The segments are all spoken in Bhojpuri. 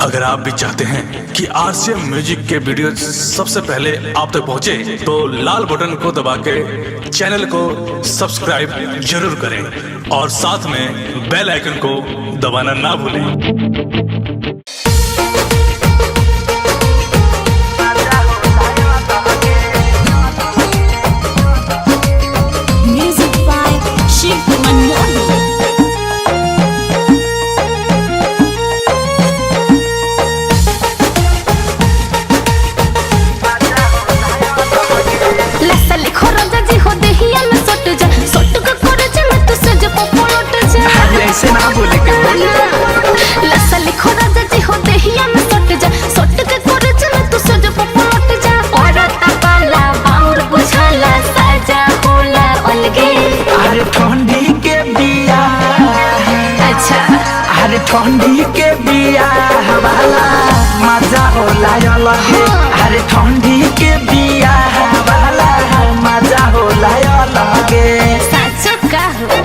अगर आप भी चाहते हैं कि आरसीएम म्यूजिक के वीडियो सबसे पहले आप तक पहुंचे, तो लाल बटन को दबा के चैनल को सब्सक्राइब जरूर करें और साथ में बेल आइकन को दबाना ना भूलें। Music by Shiv Manmohan. लसा लिखो राजा जी हो देहिया में सट जा, सट के करे जे मैं तू सज पलट जा। अरे ऐसे ना बोले के लसा लिखो राजा जी हो देहिया में सट जा, सट के करे जे मैं तू सज पलट जा। औरत पाला बाउर बुझाला सजा होला अलगे। अरे ठंडी के बिया। अच्छा। अरे ठंडी के बिया वाला मजा होला अलगे। अरे ठंडी के बिया वाला मजा होला अलगे। साचो का हो।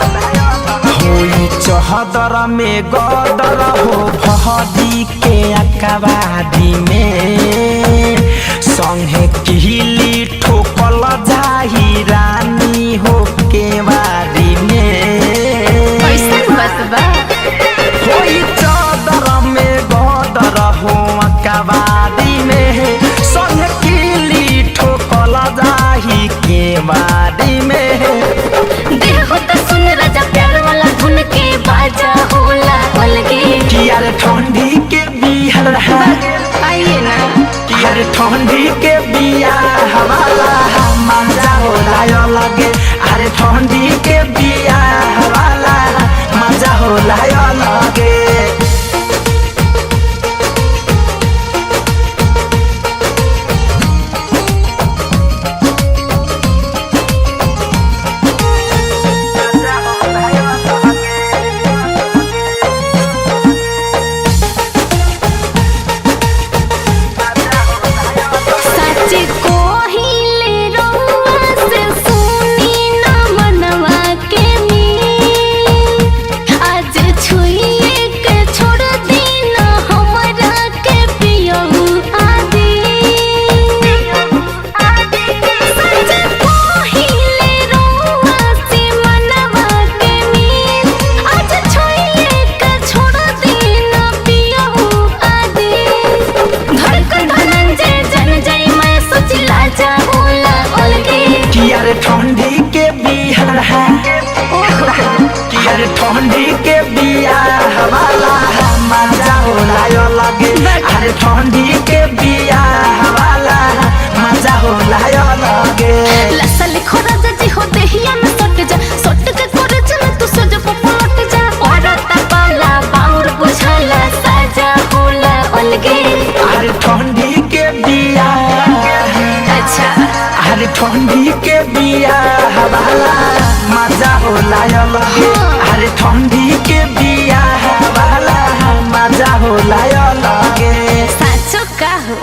होई चहदर में गदर हो भदी के अकबादी में संगे किहिली ठोकल जाही रानी हो केवारी में। कैसन बात बा। होई चादर में गदर हो अकबारी में संग किली ठोकल जाही केवारी में। देह हो त सुन राजा प्यार वाला धुन के बाजा होला अलगे। कि यार ठंडी के बिहर है। आइए ना। कि यार ठंडी के बिया हवाला मजा होला अलगे। अरे ठंडी के बिया हवाला मजा होला अलगे। सच कोहिले रउआ से सुनी ना मनवा के नींद। आज छुइए के छोड़ दी ना हमरा के पियऊ आदि। सच कोहिले रउआ से मनवा के नींद। आज छुइए के छोड़ दी ना पियऊ आदि। धड़कन धनंजय जन जय मैं सोचिला जा होला अलगे। कि यार ठंडी के बिहर है। कि यार ठंडी के बिया हवाला मजा होला अलगे। अरे ठंडी के बिया हवाला मजा होला अलगे। लसा लिखो राजा जी हो देहिया में सट जा, सट के करे चल तू सज पलट जा। औरत पाला बाउर बुझाला सजा होला अलगे। अरे ठंडी के बिया। अच्छा। अरे ठंडी के बिया हवाला मजा होला अलगे। अरे ठंडी के बिया हवाला मजा होला अलगे। साचो का हो।